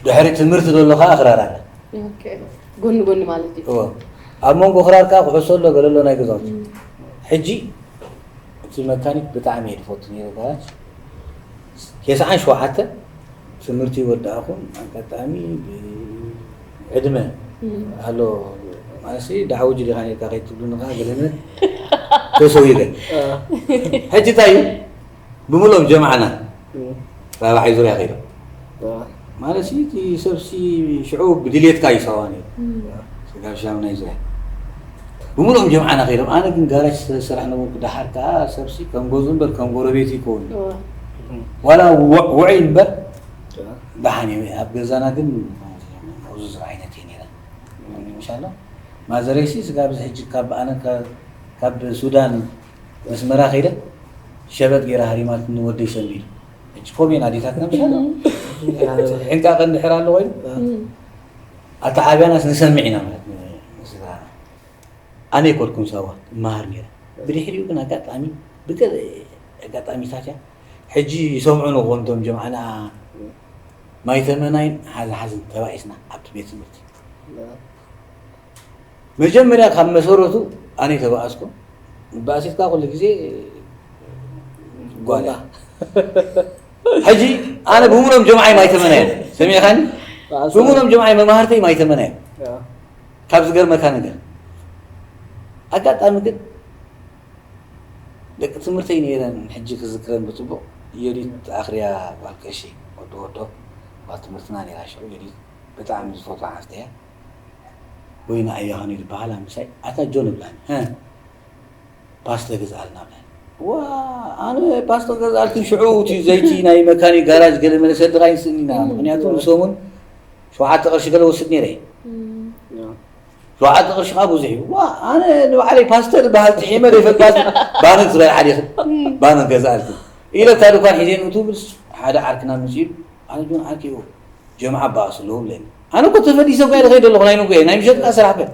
ድሕሪ ትምህርቲ ዘሎ ከዓ ክራር ኣለ ጎኒ ጎኒ ማለት እዩ ኣብ መንጎ ክራር ከዓ ኩዕሶ ኣሎ ገለ ኣሎ ናይ ገዛውቲ ሕጂ እቲ መካኒክ ብጣዕሚ እየ ዝፈቱ ነይረ ጋራጅ ቴስዓን ሸውዓተ ትምህርቲ ይወዳእኹም ኣጋጣሚ ዕድመ ኣሎ ማለት ዳዕውጅ ዲኻ ነርካ ከይትብሉኒ ከዓ ገለመ ተሰዊረ ሕጂ እንታይ እዩ ብምሎም ጀማዕና ራብዓይ ዙርያ ከይዶም ማለት እቲ ሰብሲ ሽዑ ብድልየትካ ይሰዋ ነይሩ ስጋብ ሻምናይ ዙርያ ብምሎም ጀምዓና ከይዶም ኣነ ግን ጋራጅ ስለዝሰራሕ ነበርኩ ደሓር ከዓ ሰብሲ ከም ገዙ እምበር ከም ጎረቤት ይከውን ዋላ ውዕይ እምበር ደሓን እየ ኣብ ገዛና ግን ዝዝር ዓይነት እየ ነይረ ምሻሎ ማዘረይሲ ስጋብ እዚ ሕጂ ካብ ኣነ ካብ ሱዳን መስመራ ከይደ ሸበጥ ገይራ ሃሪማትኒ ወደይ ሰንቢዱ ሕጂ ኮሜን ኣዴታትና ምሻሎ ሕንቃ ቀንድሕር ኣሎ ኮይኑ ኣተዓብያናስ ንሰምዕ ኢና ማለት ስድራና ኣነ ይኮልኩም ሳዋ እመሃር ነይረ ብድሕሪኡ ግን ኣጋጣሚ ብገለ ኣጋጣሚታት እያ ሕጂ ይሰምዑ ንኾንቶም ጀምዓና ማይተመናይን ሓዝሓዝን ተባኢስና ኣብቲ ቤት ትምህርቲ መጀመርያ ካብ መሰረቱ ኣነ ተባኣስኩ ባእሲትካ ኩሉ ግዜ ጓላ ሕጂ ኣነ ብምሎም ጀምዓይ ማይተመናዮ ሰሚዕካኒ ብምሎም ጀምዓይ መማህርተይ ማይተመናዮ ካብ ዝገርመካ ነገር ኣጋጣሚ ግን ደቂ ትምህርተይ ነይረን ሕጂ ክዝክረን ብፅቡቅ ዮዲት ኣኽርያ ጓል ቀሺ ወዲ ወዶ ጓል ትምህርትና ነይራ ሽዑ ዮዲት ብጣዕሚ ዝፈትዋ ሓፍተያ ወይና ኣያኸኒ ዝበሃላ ምሳይ ኣታ ጆን እብላኒ ፓስተ ገዝኣልና ብላኒ ዋ ኣነ ፓስተ ገዝኣልክን ሽዑ እቲ ዘይቲ ናይ መካኒክ ጋራጅ ገለ መለ ሰድኻ ይስእኒና ምክንያቱ ንሰሙን ሸውዓተ ቅርሺ ገለ ወስድ ነይረ ሸውዓተ ቅርሺ ከዓ ብዙሕ እዩ ዋ ኣነ ንባዕለይ ፓስተር በሃል ጥሒመ ዘይፈልጣት ባነት ዝበልዓ ዲኽን ባነት ገዝኣልክን ኢለ እታ ድኳን ሒዘ ንእቱ ብልስ ሓደ ዓርክና ምስ ኢሉ ኣነ ጆን ዓርኪ እዩ ጀምዓ በኣሱ ኣለዉ ብለኒ። ኣነ እኮ ተፈዲሰ እኳ ኢለ ከይደ ኣለኹ ናይ ንጉ ናይ ምሸጥና ስራሕ በል።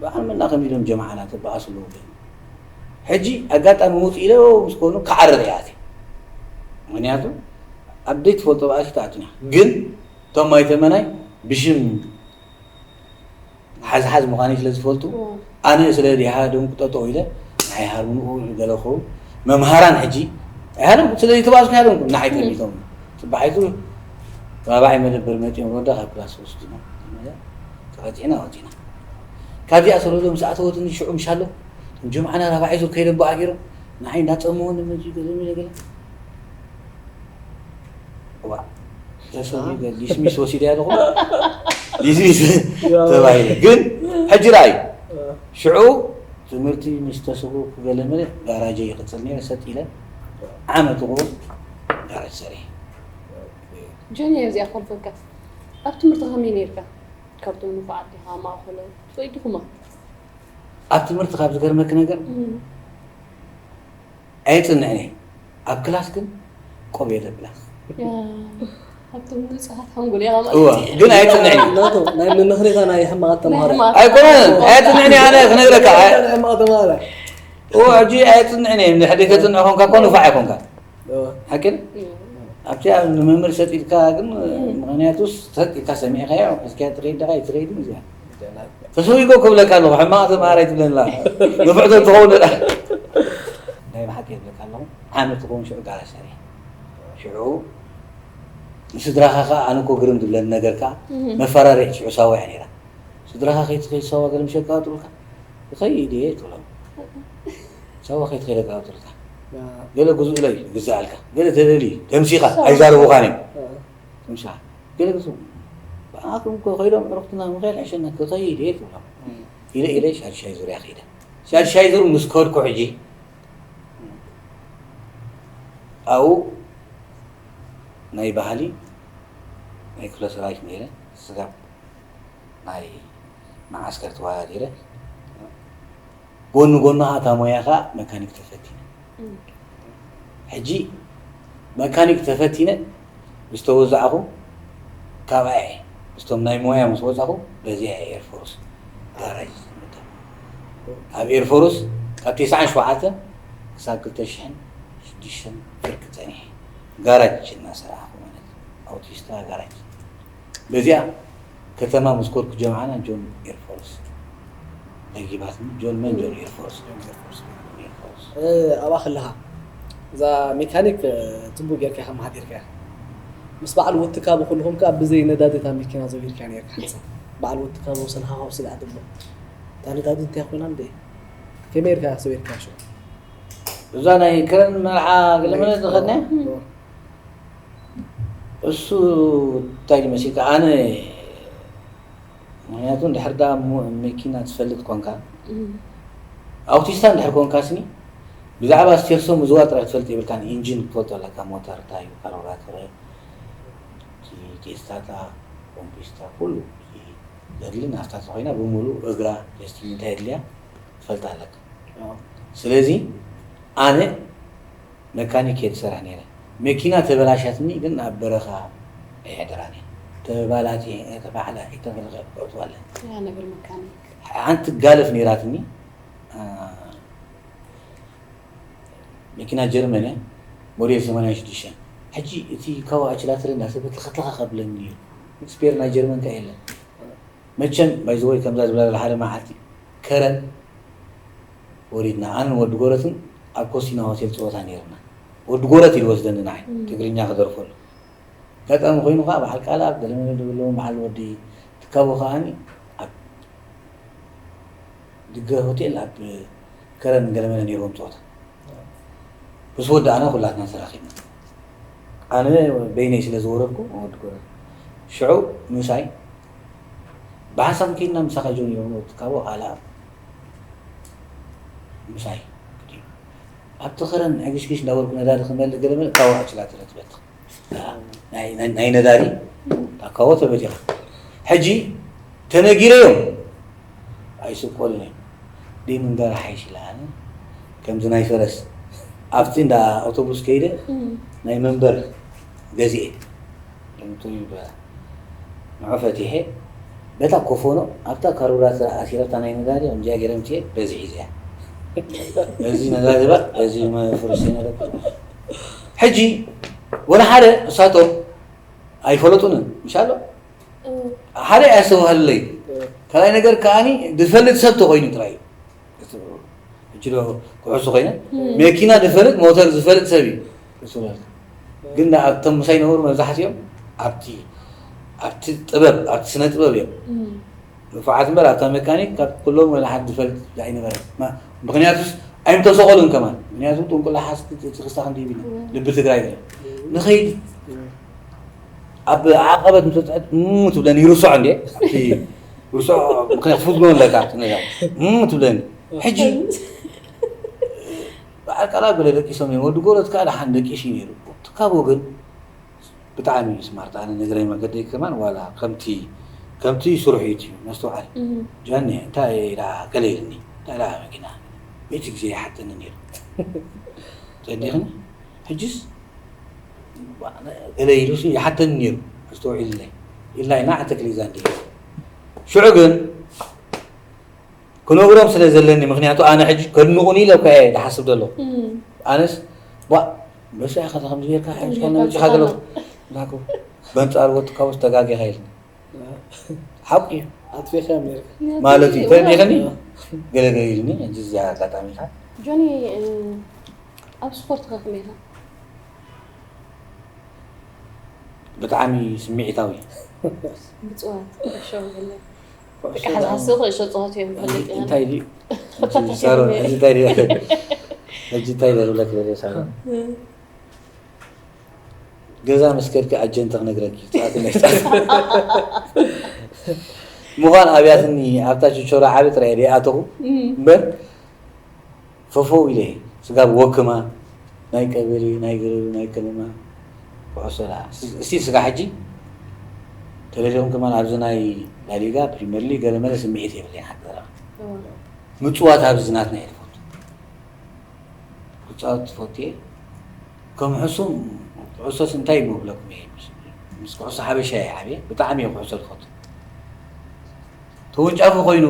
በዓል መና ከም ኢሎም ጀምዓና ተበኣሱ ኣለዉ ብለኒ። ሕጂ ኣጋጣሚ ውፅ ኢለ ምስ ኮኑ ክዓረር እያ ኣትየ። ምክንያቱ ኣብ ዘይትፈልጦ በኣሲ ተኣቱና ግን እቶም ኣይተመናይ ብሽም ሓዝሓዝ ምዃነይ ስለ ዝፈልጡ ኣነ ስለ ድሃደምኩ ጠጠው ኢለ ናይ ሃርምንኡ ገለ ክኸውን መምሃራን ሕጂ ኣይሃደምኩ ስለዚ ተባዝኩ ኣይሃደምኩ ንዓይ ጠሚቶም ጽባሒቱ ራብዓይ መደበር መጺኦም ወዳ ካብ ክላስ ወስድና ተቐጺዕና ወጺና ካብዚኣ ሰለሎ ምስ ኣተወትኒ ሽዑ ምሻሎ ጀምዓና ራብዓይ ዙር ከይደንበኣ ገይሮም ንዓይ እንዳጸምዎ ንመዚ ገለ ገለ ዋ ተሰሚገ ዲስሚስ ወሲደ ኣለኹ ዲስሚስ ተባሂለ ግን ሕጂ ራእዩ ሽዑ ትምህርቲ ምስ ተስቡ ክገለመለ ጋራጀ ይቕፅል ነረ ሰጥ ኢለ ዓመት ቁሩብ ጋራጅ ሰሪሐ ጆኒ እዚኣ ከልፈካ ኣብ ትምህርቲ ከመይ ነርካ ካብቶም ንፉዓት ዲኻ ማእኸሎም ወይ ድኹማት ኣብ ትምህርቲ ካብ ዝገርመክ ነገር ኣይጽንዕን እየ ኣብ ክላስ ግን ቆብ የለ ክላስ ኣብቶም ንጹሃት ሓንጎል እያ እወ ግን ኣይጽንዕን እዩ ናቶ ናይ ምምኽሪታ ናይ ሕማቕ ኣተማሃረ ሕማቕ። ኣይኮነን ኣይጽንዕን እየ ኣነ ክነግረካ ኣይ- ናይ ሕማቕ ተማሃረ እወ ሕጂ ኣይጽንዕን እየ ንድሕር ከይተጽንዕ ኮንካ እኮ ንፋዕ ኣይኮንካ እወ። ሓቅን ኣብቲ ኣብ ንመምህር ሰጥ ኢልካ ግን ምክንያቱ ሰጥ ኢልካ ሰሚዕካዮ እስኪያ ትረይድ ደኻ ይትረይድ እዚኣ ተሰዊጎ ክብለካ ኣለኹ ሕማቕ ተምሃራይ ትብለላ ንፍዕቶ ትኸውን ደላ ናይ ብሓቂ ይብለካ ኣለኹ ዓመት ትኸውን ሽዑ ጋራ ሰሪሕ ሽዑ ንስድራኻ ከዓ ኣነ እኮ ግርም ዝብለኒ ነገር ከዓ መፈራርሒ ሽዑ ሳዋ እያ ነይራ ስድራኻ ከይትኸይድ ሳዋ ገለ ምሸጥ ከዓ ጥሩልካ ይኸይድ እየ ትብሎም ሳዋ ከይትኸይደ ከዓ ጥሩልካ ገለ ግዙእ ኢለ ይግዛኣልካ ገለ ተደሊ ተምሲኻ ኣይዛረቡኻን እዮም ምሻ ገለ ግሱ ብኣኹም እኮ ከይዶም ዕሩኽትና ምኽያድ ሕሸና ክኸይድ እየ ትብሎም ኢለ ኢለ ሻድሻይ ዙርያ ከይደ ሻድሻይ ዙር ምስ ከድኩ ሕጂ ኣብኡ ናይ ባህሊ ናይ ክፍለ ሰራዊት ነይረ ስጋብ ናይ መዓስከር ተወዳዲረ ጎኒ ጎኒ ከዓ እታ ሞያ ከዓ መካኒክ ተፈቲነ ሕጂ መካኒክ ተፈቲነ ምስ ተወዛዕኹ ካብኣ እየ ምስቶም ናይ ሞያ ምስ ወፃኹ በዚኣ እየ ኤርፎርስ ጋራጅ ዝምደብ ኣብ ኤርፎርስ ካብ ቴስዓን ሸውዓተን ክሳብ ክልተ ሽሕን ሽዱሽተን ፍርቂ ፀኒሐ ጋራጅ እናሰራሕኹ ማለት ኣውቲስታ ጋራጅ በዚኣ ከተማ ምስ ኮድኩ ጀምዓና ጆን ኤርፎርስ ለጊባትኒ ጆን መን ጆን ኤርፎርስ ጆን ኤርፎርስ ጆን ኤርፎርስ ኣብኣ ከለኻ እዛ ሜካኒክ ፅቡቅ ጌርካ ከመሓዲርካ ምስ በዓል ወትካ ብኩልኹም ከዓ ብዘይ ነዳዲ እታ መኪና ዘዊርካ ነርካ ሓንሳ በዓል ወትካ ዝወሰንካ ካብ ስጋዕ ድሞ እታ ነዳዲ እንታይ ኮይና እንደ ከመይ ርካ ሰዊርካ ሽ እዛ ናይ ክረን መርዓ ገለመለ ዝኸድና እሱ እንታይ ይመስልካ ኣነ ምክንያቱ እንድሕር ዳ መኪና ትፈልጥ ኮንካ ኣውቲስታ እንድሕር ኮንካ ስኒ ብዛዕባ ስቴርሶ ምዝዋር ጥራሕ ትፈልጥ የብልካን ኢንጂን ክትፈልጦ ኣለካ ሞተር እንታይ እዩ ካርቡራተር ቴስታታ ኮምፒስታ ኩሉ ዘድሊ ናፍታ ተኮይና ብምሉእ እግራ ቴስቲንግ እንታይ የድልያ ትፈልጥ ኣለካ ስለዚ ኣነ መካኒክ እየ ዝሰርሕ ነይረ። መኪና ተበላሻትኒ ግን ኣብ በረኻ ኣይሕድራን እየ። ተባላቲዐ ተባዕላዒ ተፈልኸ ክእትዋለን። እያ ነገር መካኒክ። ሓንቲ ጋልፍ ነይራትኒ። መኪና ጀርመን እያ ሞዴል ሰማንያ ሽዱሽተ። ሕጂ እቲ ካዋ ኣችላትረ እንዳሰበ ተኸተኻ ከብለኒ እዩ። ስፔር ናይ ጀርመን ከ የለን። መቸም ባይዘወይ ከምዛ ዝብላ ዘላ ሓደ መዓልቲ ከረን ወሪድና ኣነን ወዲ ጎረትን ኣብ ኮስቲና ሆቴል ፀወታ ነይርና ወዲ ጎረት እዩ ዝወስደኒ ንዓይ ትግርኛ ክደርፈሉ ኣጋጣሚ ኮይኑ ከዓ በዓል ቃልኣብ ገለመለ ድብለዎም በዓል ወዲ ትካቦ ከዓኒ ኣብ ድገ ሆቴል ኣብ ከረን ገለመለ ነይርዎም ፀወታ ምስ ወዳእና ኩላትና ተራኺብና ኣነ በይነይ ስለ ዝወረድኩ ወዲ ጎረት ሽዑ ምሳይ ብሓንሳብ ከይድና ምሳኻ ጆን ይብሉ ትካቦ ኣላ ምሳይ ኣብቲ ኸረን ዕግሽግሽ እንዳበልኩ ነዳዲ ክመልእ ገለ መለ እካቦ ኣችላ ተረትበት ናይ ነዳዲ ኣካቦ ተበቲኻ ሕጂ ተነጊረዮም ኣይስቆልን እዮም ደይ ምንጋር ሓይሽ ኢላ ከምዚ ናይ ፈረስ ኣብቲ እንዳ ኣውቶቡስ ከይደ ናይ መንበር ገዚኤ ንዑ ፈቲሐ በታ ኮፎኖ ኣብታ ካሩራ ኣሲረታ ናይ ነዳዲ ከምዚኣ ገይረ ምፅኤ በዚ ሒዘያ በዚ ነዳዲ ባ በዚ መፍርሲ ነዳዲ ሕጂ ወላ ሓደ እሳቶም ኣይፈለጡንን ምሻሎ ሓደ ኣያስተውሃልለይ ካልኣይ ነገር ከዓኒ ዝፈልጥ ሰብ ተኮይኑ ጥራይ እዩ ሕጂ ዶ ክሕሱ ኮይነ መኪና ዝፈልጥ ሞተር ዝፈልጥ ሰብ እዩ ክስበል ግን ኣብቶም ምሳይ ነበሩ መብዛሕትኦም ኣብቲ ኣብቲ ጥበብ ኣብቲ ስነ ጥበብ እዮም ንፉዓት እምበር ኣብታ መካኒክ ካብ ኩሎም ወላ ሓንቲ ዝፈልጥ ኣይነበረ ምክንያቱስ ኣይምተሰቆሉን ከማን ምክንያቱ ጥንቁላ ሓስ ክስታ ክንዲ ይብል ልቢ ትግራይ ንኸይድ ኣብ ዓቐበት ምተፅዕት ትብለኒ ይርስዖ እንዴ ርስዖ ምክንያት ፍትኖ ኣለካ ትብለኒ ሕጂ በዓል ቃላ ገለ ደቂሶም እዮም ወዲ ጎረትካ ደሓን ደቂሱ ነይሩ ትካቦ ግን ብጣዕሚ ስማርት ኣነ ነግረይ መገደይ ከማን ዋላ ከምቲ ከምቲ ስርሑ እዩ መስተውዓል ጃኒ እንታይ ኢላ ገለ ኢልኒ እንታይ ኢላ መኪና ቤት ግዜ ይሓተኒ ነይሩ ጸዲቕኒ ሕጅስ ገለ ኢሉ ይሓተኒ ነይሩ ኣስተውዒልለይ ኢልና ኢና ዕተክሊዛ እንዲ ሽዑ ግን ክነግሮም ስለ ዘለኒ ምክንያቱ ኣነ ሕጂ ከድንቑኒ ኢለ እኳ እየ ዝሓስብ ዘሎ ኣነስ ቧ በስዒ ከ ከምዚ ጌርካ ሓይልካ ነውፅኻ ገለ ናኩ በንፃር ወጥካ ውስ ተጋጊኻ ኢልኒ ሓቁ እዩ ኣጥፊእካ ማለት እዩ ተረዲኸኒ ገለገለ ኢልኒ እዚ እዚኣ ኣጋጣሚካ ጆኒ ኣብ ስፖርት ከ ከመይ ኢኻ ብጣዕሚ ስምዒታዊ ምፅዋት ሸው የለን በቃ ሓዝሓስብ ክእሾ ፀወት እዮም ፈልጥ ኢና እንታይ ድዩ ሳሮን ሕጂ እንታይ ድዩ ሕጂ እንታይ ደርብለክ ደለ ሳሮን ገዛ ምስ ከድኪ ኣጀንተ ክነግረኪ ፃእቲ ናይ ፃእቲ ምዃን ኣብያትኒ ኣብታ ችቾራ ዓቢ ጥራይ ሪኣተኹ እምበር ፈፈው ኢለ ስጋብ ወክማ ናይ ቀበሌ ናይ ገለሉ ናይ ከነማ ኩዕሶ ደኣ እስቲ ስጋ ሕጂ ተለሊኹም ከማን ኣብዚ ናይ ላሊጋ ፕሪምየር ሊግ ገለመለ ስምዒት የብለይን ሓቂ ዘረባ ምፅዋት ኣብዚ ናትና እየ ዝፈቱ ክፃወት ትፈቱ እየ ከም ሕሱም ኩዕሶስ እንታይ ይመብለኩም እየ ምስ ኩዕሶ ሓበሻ እየ ዓብየ ብጣዕሚ እየ ኩዕሶ ዝፈቱ ተወንጫፊ ኮይኑ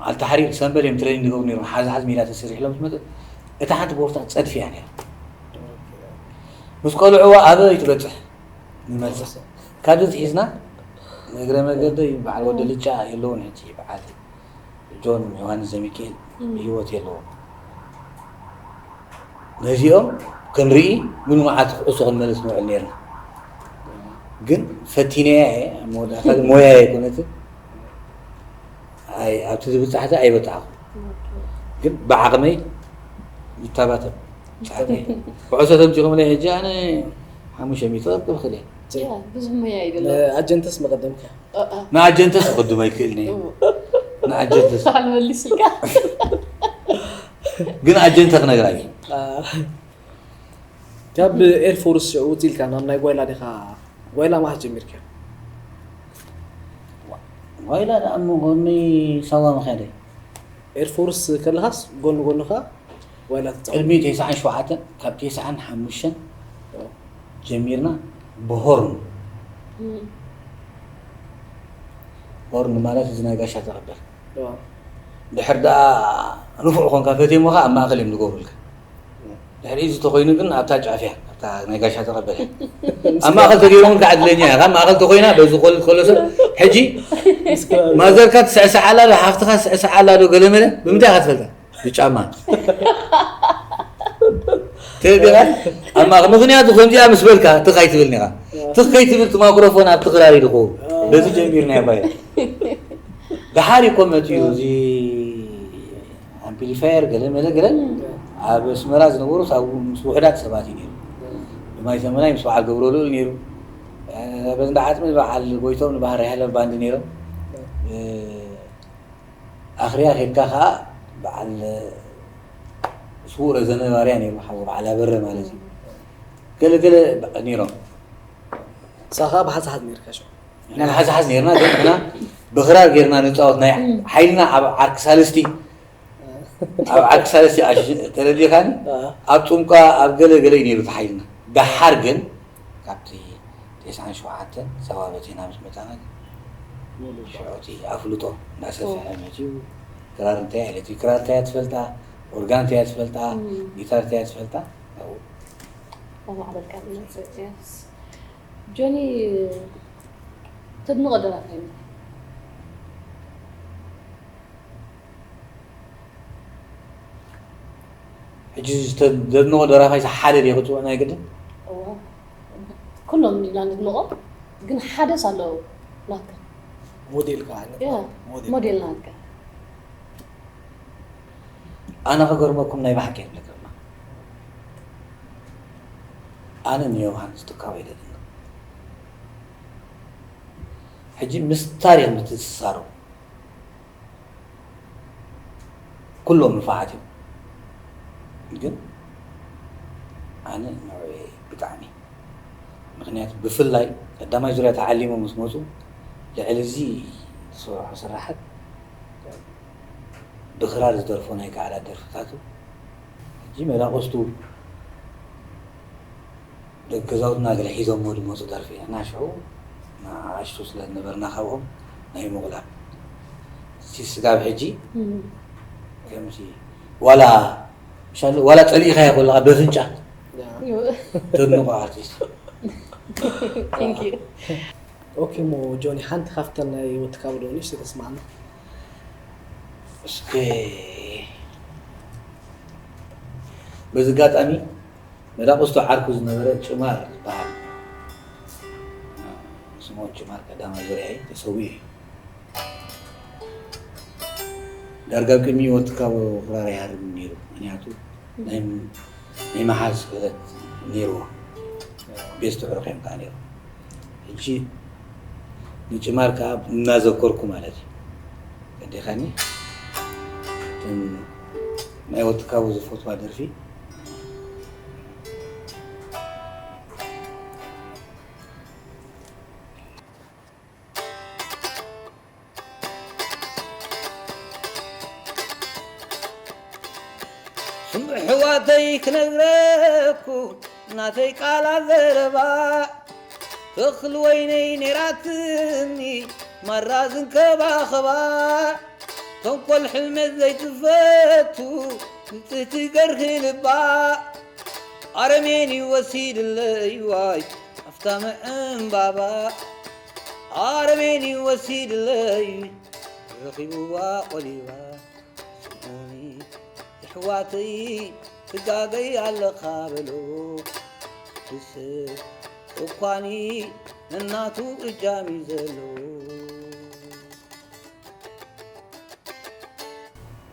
ኣልተሓሪር ሰንበል እዮም ትሬኒንግ ዝገብሩ ነይሮም ሓዚ ሓዚ ሜዳ ተሰሪሕሎም ዝመፅእ እታ ሓንቲ ቦርታ ፀድፊ እያ ነይራ ምስ ቆልዕዋ ኣበይ ትበፅሕ ንመፅእ ካብዚ ትሒዝና ንእግረ መገደይ በዓል ወዲ ልጫ የለውን ሕጂ በዓል ጆን ዮሃንስ ዘሚካኤል ብህይወት የለዎም ነዚኦም ክንርኢ ሙሉ መዓልቲ ክዕሶ ክንመልስ ንውዕል ነርና ግን ፈቲነያ እየ ኣብ መወዳእታ ግን ሞያ ኣይኮነትን ኣብቲ ዝብፃሕቲ ኣይበፃዕኹ ግን ብዓቕመይ ይታባተብ ፃዕተ ኩዕሶ ተምፂኹምለይ ሕጂ ኣነ ሓሙሽተ ሚእቲ ቅርቅብ ክእል እየ ብዙሕ ሞያ እዩ ዘሎ ኣጀንተስ መቐደምካ ንኣጀንተስ ክቕድሞ ኣይክእልን እዩ ንኣጀንተስ ባዕሉ መሊስልካ ግን ኣጀንተ ክነግራ እዩ ካብ ኤርፎርስ ሽዑ ውፅ ኢልካ ናብ ናይ ጓይላ ዲኻ ጓይላ ማህ ጀሚርካ ዋይላ ደኣ እሞ ጎኒ ሳዋ ምኸደ ኤርፎርስ ከለኻስ ጎኒ ጎንኻ ዋይላ ትፃወት ቅድሚ ተስዓን ሸውዓተን ካብ ተስዓን ሓሙሽተን ጀሚርና ብሆርን ሆርን ማለት እዚ ናይ ጋሻ ተቐበል ድሕር ደኣ ንፉዕ ኮንካ ፈትየሞ ከዓ ኣብ ማእኸል እዮም ዝገብሩልካ ድሕሪ እዚ ተኮይኑ ግን ኣብታ ጫፍ እያ ኣብታ ናይ ጋሻ ተቐበል ኣብ ማእኸል ተገይሩ እውን ከዓ እድለኛ እያ ካብ ማእኸል ተኮይና በዚ ቆልት ከሎ ሰብ ሕጂ ማዘርካ ትስዕስዓላ ዶ ሓፍትኻ ትስዕስዓላ ዶ ገለመለ ብምንታይ ኢኻ ትፈልጣ ብጫማ ተቢኻ ኣብ ማእኸል ምክንያቱ ከምዚኣ ምስ በልካ ትኽ ኣይትብል ኒኻ ትኽ ከይትብል እቲ ማክሮፎን ኣብቲ ክራር ይድኸው በዚ ጀሚርና ባይ ደሓር ይኮ መፅዩ እዚ ኣምፕሊፋየር ገለ መለ ገለ ኣብ ኣስመራ ዝነበሩ ምስ ውሕዳት ሰባት እዩ ነይሩ ብማይ ዘመናይ ምስ በዓል ገብረ ልኡል ነይሩ በዚ እንዳ ዓፅሚ በዓል ጎይቶም ንባህር ያለ ባንድ ነይሮም ኣኽርያ ከድካ ከዓ በዓል ስውእ ረዘነ ባርያ ነይሩ ሓው በዓል ኣበረ ማለት እዩ ገለ ገለ ነይሮም ሳኻ ብሓዝሓዝ ነርካ ሸ ኢና ብሓዝሓዝ ነርና ግን ንሕና ብኽራር ጌርና ንፃወት ናይ ሓይልና ኣብ ዓርኪ ሳልስቲ ኣብ ዓርኪ ሳልስቲ ኣሽ- ተረዲኻኒ ኣብ ጡምቋ ኣብ ገለ ገለ እዩ ነይሩ ተሓይልና ደሓር ግን ካብቲ ተስዓን ሸውዓተን ሰባ በቴና ምስ መጻና ግን ሽዑ እቲ ኣፍልጦ እንዳሰፍሐ መጺኡ። ክራር እንታይ እያ፣ ኤሌክትሪክ ክራር እንታይ እያ ትፈልጣ፣ ኦርጋን እንታይ እያ ትፈልጣ፣ ጊታር እንታይ እያ ትፈልጣ። ኣብኡ ተማዕበልካ ትመጽእ። ጆኒ፣ ተድንቖ ደራፋይ መን እዩ? ሕጂ ዘድንቖ ደራፋይ ሓደ ድየ ክፅውዕ ናይ ግድን? ኩሎም ኢና ንድንቖም፣ ግን ሓደስ ኣለዉ ናትካ። ሞዴልካ ሞዴል ናትካ። ኣነ ክገርመኩም ናይ ብሓቂ የብለኩም። ኣነ ንዮሃንስ ትካቦ ይደድንቕ። ሕጂ ምስ ታሪኽ ምትእስሳሩ ኩሎም ንፋዓት እዮም። ግን ኣነ ንዑ ብጣዕሚ ምክንያቱ ብፍላይ ቀዳማይ ዙርያ ተዓሊሞም ምስ መፁ ልዕሊ እዚ ዝሰርሖ ስራሓት ብክራር ዝደርፎ ናይ ከዓላት ደርፍታቱ ሕጂ መዳቆስቱ ደቂ ገዛውትና ገለ ሒዞሞ ዝመፁ ደርፊ ኢና ሽዑ ንኣሽቱ ስለ ዝነበርና ካብኦም ናይ ምቑላብ እቲ ስጋብ ሕጂ ከምዚ ዋላ ምሻሉ ዋላ ፀሊእካዮ ከለካ በፍንጫ ተድንቆ ኣርቲስት Thank you. ኦኬ እሞ ጆኒ ሓንቲ ካብተን ናይ ወትካ ብሎ ንሽ ተስማዕና እስከ በዚ ኣጋጣሚ መዳቁስቱ ዓርኩ ዝነበረ ጭማር ዝበሃል ስምኦን ጭማር ቀዳማይ ዙርያይ ተሰዊኡ እዩ። ዳርጋ ኣብ ቅድሚ ወትካ ክራር ይሃርም ነይሩ። ምክንያቱ ናይ ናይ መሓዝ ክእለት ነይርዎ። ቤስት ዕሩኽ እዮም ከዓ ነይሩ። ሕጂ ንጭማር ከዓ እናዘከርኩ ማለት እዩ። ቀዲኻኒ ናይ ወትካቡ ዝፈትዋ ደርፊ ስምዑ ኣሕዋተይ ክነግረኩም ናተይ ቃላት ዘረባ ተኽሊ ወይነይ ነይራትኒ ማራ ዝንከባኸባ ተንኮል ሕልመት ዘይትፈቱ ንጽህቲ ገርሂ ልባ ኣረሜን እዩ ወሲድለይ ዋይ ኣፍታ ምዕንባባ ኣረሜን እዩ ወሲድለይ ረኺብዋ ቆሊባ ስምዑኒ የሕዋተይ ትጋገይ ኣለኻ በሎ ትስእ እኳኒ ነናቱ እጃም እዩ ዘሎ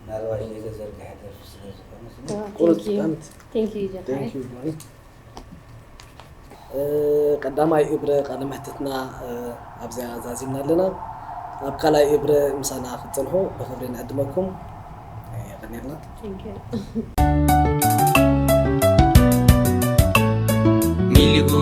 ምናልባት ዘይተዘርግሐ ደርፊ ስለ ዝኾነ ስለ ቁሩብ ጽናት Thank you ጀፋሪ። ቀዳማይ እብረ ቃለ መሕትትና ኣብዚኣ ዛዚምና ኣለና። ኣብ ካልኣይ እብረ ምሳና ክትጸንሑ ብኽብሪ ንዕድመኩም። የቐንየልና። Thank you. ሚሊጎ